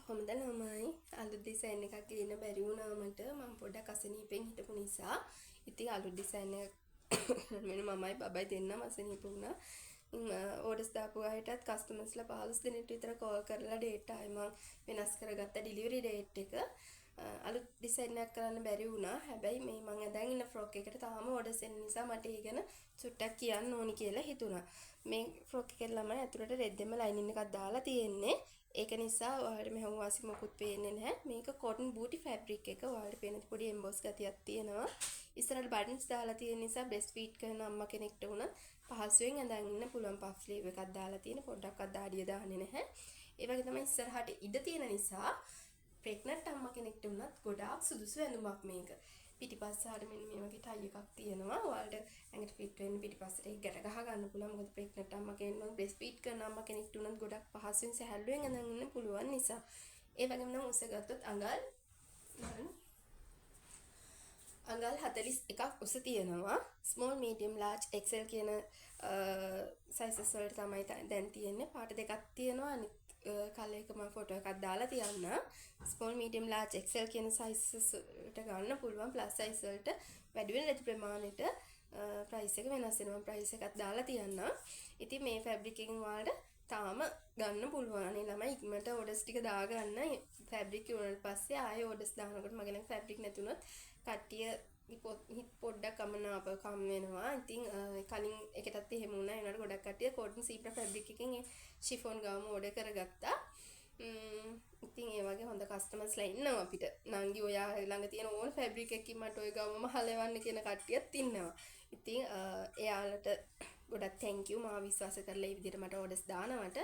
කොහොමද ළමයි? අලුත් ඩිසයින් එකක් ගේන්න බැරි වුණා මට. මම පොඩ්ඩක් අසනීපෙන් හිටපු නිසා. ඉතින් අලුත් ඩිසයින් එකක් මෙන්න මමයි බබයි දෙන්නම අසනීප වුණා. ඉතින් ඕඩර්ස් දාපු අයටත් කස්ටමර්ස්ලා 15 දෙනෙක්ට විතර කෝල් කරලා ඩේට් ආයෙ මං වෙනස් කරගත්තා ඩෙලිවරි ඩේට් එක. අලුත් ඩිසයින් එකක් කරන්න බැරි වුණා. හැබැයි මේ මං ඇඳන් ඉන්න ෆ්‍රොක් එකට තාම ඕඩර්ස් එන නිසා මට ඒ ගැන චුට්ටක් කියන්න ඕනි කියලා හිතුණා. මේ ෆ්‍රොක් එකේ ළමයි ඇතුළට රෙද්දෙම ලයිනින් එකක් දාලා තියෙන්නේ. ඒක නිසා ඔයාලට මෙහෙම වාසි මොකුත් පේන්නේ නැහැ. මේක කොටන් බූටි ෆැබ්‍රික් එක. ඔයාලට පේන පොඩි එම්බොස් ගතියක් තියෙනවා. ඉස්සරහට බටන්ස් දාලා තියෙන නිසා බ්‍රෙස්ට් ෆීඩ් කරන අම්මා කෙනෙක්ට වුණත් පහසුවෙන් ඇඳන් ඉන්න පුළුවන්. පෆ් ස්ලීව් එකක් දාලා තියෙන, පොඩ්ඩක්වත් දාඩිය දාන්නේ නැහැ. ඒ වගේ තමයි ඉස්සරහට ඉඩ තියෙන නිසා ප්‍රෙග්නන්ට් අම්මා කෙනෙක්ට වුණත් ගොඩාක් සුදුසු ඇඳුමක් මේක. පිටිපස්සට මෙන්න මේ වගේ ටයි එකක් තියෙනවා. ඔයාලට ඇඟට ෆිට වෙන්න පිටිපස්සට ඒක ගැට ගහ ගන්න පුළුවන්. මොකද ප්‍රෙග්නන්ට් අම්මා කෙනෙක් නම්, බ්‍රෙස්ට් ෆීඩ් කරන අම්මා කෙනෙක්ට වුණත් ගොඩක් පහසුවෙන් සැහැල්ලුවෙන් ඇඳන් ඉන්න පුළුවන් නිසා. ඒ වගේම නම් උස ගත්තොත් අඟල් බලන්න. අඟල් 41ක් උස තියෙනවා. ස්මෝල්, මීඩියම්, ලාර්ජ්, XL කියන සයිසස් වලට තමයි දැන් තියෙන්නේ. පාට දෙකක් තියෙනවා. අනිත් කලර් එක මම ෆොටෝ එකක් දාලා තියන්න. ස්මෝල්, මීඩියම්, ලාර්ජ්, XL කියන සයිසස් වලට ගන්න පුළුවන්. ප්ලස් සයිස් වලට වැඩි වෙන රෙදි ප්‍රමාණයට ප්‍රයිස් එක වෙනස් වෙනවා. මම ප්‍රයිස් එකක් දාලා තියන්නම්. ඉතින් මේ ෆැබ්‍රික් එකෙන් ඔයාලට තාම ගන්න පුළුවන්. අනේ ළමයි, ඉක්මනට ඕඩර්ස් ටික දාගන්න. ෆැබ්‍රික් ඉවරනට පස්සේ ආයෙ ඕඩර්ස් දානකොට මගේ ළඟ ෆැබ්‍රික් නැති වුණොත් කට්ටිය හිත පොඩ්ඩක් අමනාපකම් වෙනවා. ඉතින් කලින් එකටත් එහෙම වුණා. ඒ වුණාට ගොඩක් කට්ටිය කොටන් සීබ්‍රා ෆැබ්‍රික් එකෙන් ඒ ෂිෆෝන් ගාවම ඕඩර් කරගත්තා. ඉතින් ඒ වගේ හොඳ කස්ටමර්ස්ලා ඉන්නවා අපිට. නංගි, ඔයා ළඟ තියෙන ඕන ෆැබ්‍රික් එකකින් මට ඔය ගවුම මහලා එවන්න කියන කට්ටියත් ඉන්නවා. ඉතින් එයාලට ගොඩක් thank you මාව විශ්වාස කරලා ඒ විදිහට මට ඕඩර්ස් දානවට.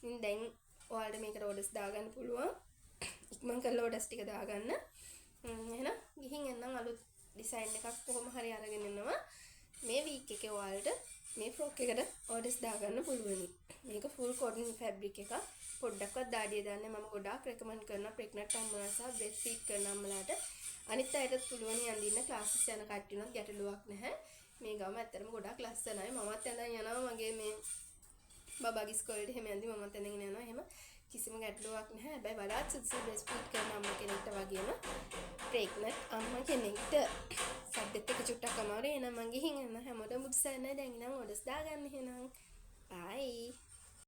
ඉතින් දැන් ඔයාලට මේකට ඕඩර්ස් දාගන්න පුළුවන්. ඉක්මන් කරලා ඕඩර්ස් ටික දාගන්න. එහෙනම් ගිහින් එන්නම්. අලුත් ඩිසයින් එකක් කොහොම හරි අරගෙන එනවා. මේ වීක් එකේ ඔයාලට මේ ෆ්‍රොක් එකට ඕඩර්ස් දාගන්න පුළුවනි. මේක ෆුල් කොටන් ෆැබ්‍රික් එකක්. පොඩ්ඩක්වත් දාඩිය දාන්නේ. මම ගොඩාක් රෙකමන්ඩ් කරනවා ප්‍රෙග්නන්ට් අම්මලා සහ බ්‍රෙස්ට් ෆීඩ් කරන අම්මලාට. අනිත් අයටත් පුළුවනි අඳින්න. ක්ලාසස් යන කට්ටිය උනත් ගැටලුවක් නැහැ. මේ ගවුම ඇත්තටම ගොඩාක් ලස්සනයි. මමත් ඇඳන් යනවා මගේ මේ බබාගේ ඉස්කෝලේට එහෙම යද්දි මමත් ඇඳගෙන යනවා. එහෙම කිසිම ගැටලුවක් නැහැ. හැබැයි වඩාත් සුදුසු බ්‍රෙස්ට් ෆීඩ් කරන අම්මා කෙනෙක්ට වගේම ප්‍රෙග්නන්ට් අම්මා කෙනෙක්ට. සද්දෙත් එක චුට්ටක් අමාරුයි. එහෙනම් මං ගිහින් එන්න. හැමෝටම බුදු සරණයි. දැන් ඉඳන් ඕඩර්ස් දාගන්න එහෙනම්. බයි.